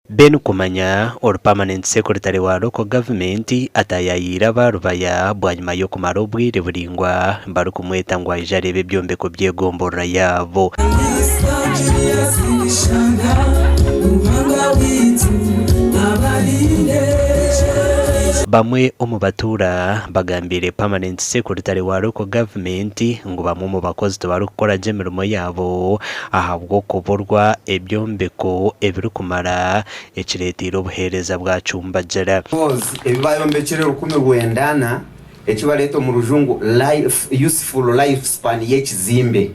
Ben Kumanya, ori Permanent Secretary wa Local Government ataayayiire aba Rubaya bwanyima y'okumara obwire buraingwa barikumweta ngu aije areebe ebyombeko by'egomborora yaabo. Bamwe omu batuura bagambiire Permanent Secretary wa Local Government ngu bamwe omu bakozi tibarikukora gye emirimo yaabo ahabw'okuburwa ebyombeko ebirikumara ekireeteire obuheereza bwacumbagira. Cause ebi bayombekire 1900 eki bareeta omu rujungu life useful life span y'ekizimbe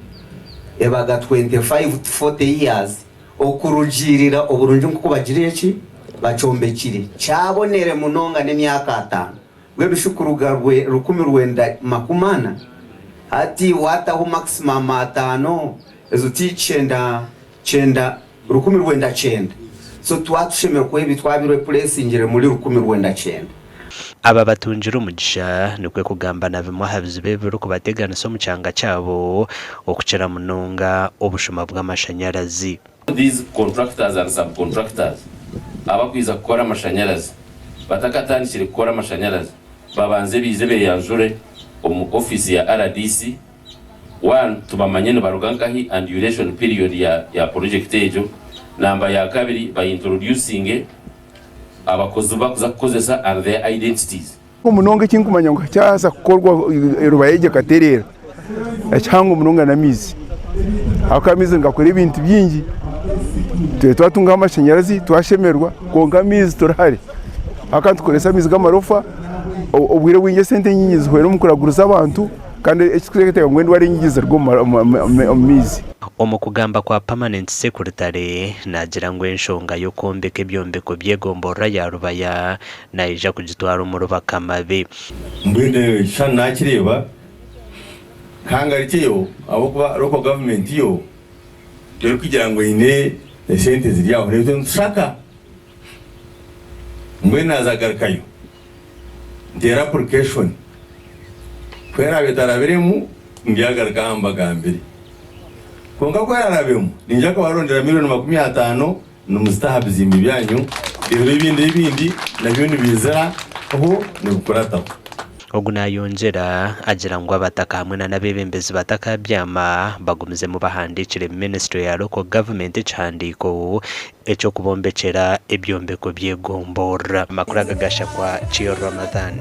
ebaga 25 to 40 years okurugiirira oburungi nk'oku bagire eki bakyombekire kyabonere munonga n'emyaka ataano mbwenu shi kuruga 1940 hati wataho maximum ataano ezo ti kyenda kyenda 1990 so twatushemereire kuba ebi twabirepuresingire muri 1990. Aba batungire omugisha nikwo kugamba na bimwe aha bizibu ebirikubateganisa omu kyanga kyabo okukira munonga obushuma bw'amashanyarazi. These contractors and subcontractors abakwiza kukora amashanyarazi batakatandikire kukora amashanyarazi babanze baije beyanjure omu office ya rdc One, tubamanye nibaruga nkahi and duration period ya ya project egyo. Namba ya kabiri, ba introducinge abakozi bakuza kukozesa and their identities. Munonga eki nkumanya ngu kyaza kukorwa eruba yegyo ekatereera ekihango munonga n'amaizi ahabw'okuba amaizi nigakora ebintu bingi twaba twatungaho amashanyarazi twashemererwa kwonka amaizi turi hare ahabw'okuba nitukoresa amaizi g'amarofa obwire obwingi esente nyingi zihwera omu kuraguriza abantu. Kandi eki turikuteekateeka ngu endwara enyingi niziruga omu maizi. Omu kugamba kwa Permanent Secretary, naagira ngu enshonga y'okwombeka ebyombeko by'egomborora ya Rubaya naija kugitwara omuri bakama be. Mbwenu ekishushani nakireeba nkangarukyeyo ahabw'okuba local government yo terikugira ngu eine esente ziri aho naitwe nitushaka mbwenu naza garukayo. Nteere application ku eraabe etarabiremu ndyagaruka aha mbagambire. Kwonka ku erarabemu niinyija kubarondera milioni 50 nimuzita aha bizimbe byanyu reero ebindi ebindi nabyo nibiiziraho nibikurataho. Ogu nayongyera agira ngu abataka hamwe na n'abeebembezi batakabyama bagumizemu bahandiikire minisitule ya Local Government ekihandiiko eky'okubombekyera ebyombeko by'egomborora. Amakuru aga gashakwa Kiyo Ramadhan.